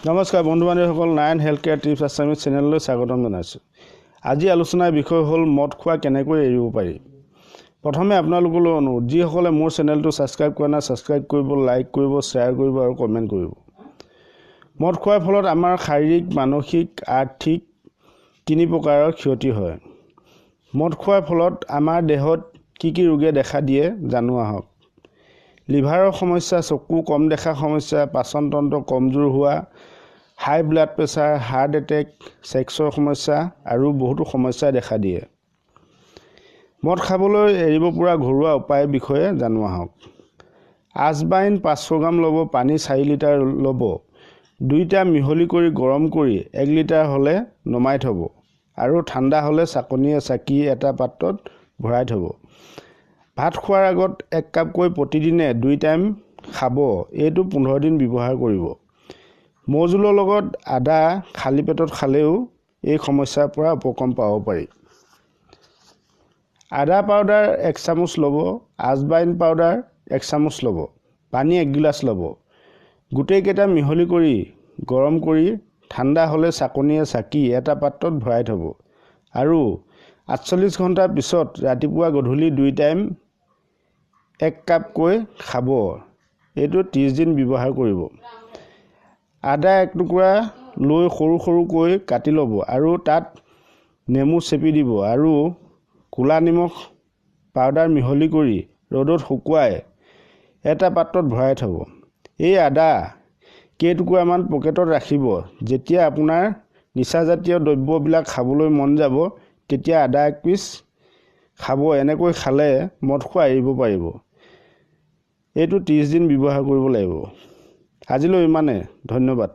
নমস্কাৰ বন্ধু বান্ধৱীসকল, Narayan health care tips Assamese চেনেললৈ স্বাগতম জনাইছোঁ। আজি আলোচনাৰ বিষয় হ'ল মদ খোৱা কেনেকৈ এৰিব পাৰি। প্ৰথমে আপোনালোকলৈ অনুৰোধ, যিসকলে মোৰ চেনেলটো ছাবস্ক্ৰাইব কৰা নাই, ছাবস্ক্ৰাইব কৰিব, লাইক কৰিব, শ্বেয়াৰ কৰিব আৰু কমেণ্ট কৰিব। মদ খোৱাৰ ফলত আমাৰ শাৰীৰিক, মানসিক, আৰ্থিক তিনি প্ৰকাৰৰ ক্ষতি হয়। মদ খোৱাৰ ফলত আমাৰ দেহত কি কি ৰোগে দেখা দিয়ে জানো আহক। লিভাৰৰ সমস্যা, চকু কম দেখা সমস্যা, পাচনতন্ত্ৰ কমজোৰ হোৱা, high blood pressure, heart attack, ছেক্সৰ সমস্যা আৰু বহুতো সমস্যাই দেখা দিয়ে। মদ খাবলৈ এৰিব পৰা ঘৰুৱা উপায়ৰ বিষয়ে জানো আহক। আজৱাইন 500 গ্ৰাম ল'ব, পানী 4 লিটাৰ ল'ব, দুইটা মিহলি কৰি গৰম কৰি 1 লিটাৰ হ'লে নমাই থ'ব আৰু ঠাণ্ডা হ'লে চাকনিয়ে চাকি এটা পাত্ৰত ভৰাই থ'ব। ভাত খোৱাৰ আগত 1 কাপকৈ প্ৰতিদিনে 2 টাইম খাব। এইটো 15 দিন ব্যৱহাৰ কৰিব। মৌজোলৰ লগত আদা খালী পেটত খালেও এই সমস্যাৰ পৰা উপশম পাব পাৰি। আদা পাউডাৰ 1 চামুচ ল'ব, আজৱাইন পাউডাৰ 1 চামুচ ল'ব, পানী 1 গিলাচ ল'ব। গোটেইকেইটা মিহলি কৰি গৰম কৰি ঠাণ্ডা হ'লে চাকনিয়ে চাকি এটা পাত্ৰত ভৰাই থ'ব আৰু 48 ঘণ্টাৰ পিছত ৰাতিপুৱা গধূলি 2 টাইম 1 কাপকৈ খাব। এইটো 30 দিন ব্যৱহাৰ কৰিব। আদা 1 টুকুৰা লৈ সৰু সৰুকৈ কাটি ল'ব আৰু তাত নেমু চেপি দিব আৰু ক'লা নিমখ পাউডাৰ মিহলি কৰি ৰ'দত শুকুৱাই এটা পাত্ৰত ভৰাই থ'ব। এই আদা কেইটুকুৰামান পকেটত ৰাখিব। যেতিয়া আপোনাৰ নিচাজাতীয় দ্ৰব্যবিলাক খাবলৈ মন যাব, তেতিয়া আদা 1 পিচ খাব। এনেকৈ খালে মদ খোৱা এৰিব পাৰিব। এইটো 30 দিন ব্যৱহাৰ কৰিব লাগিব। আজিলৈ ইমানে, ধন্যবাদ।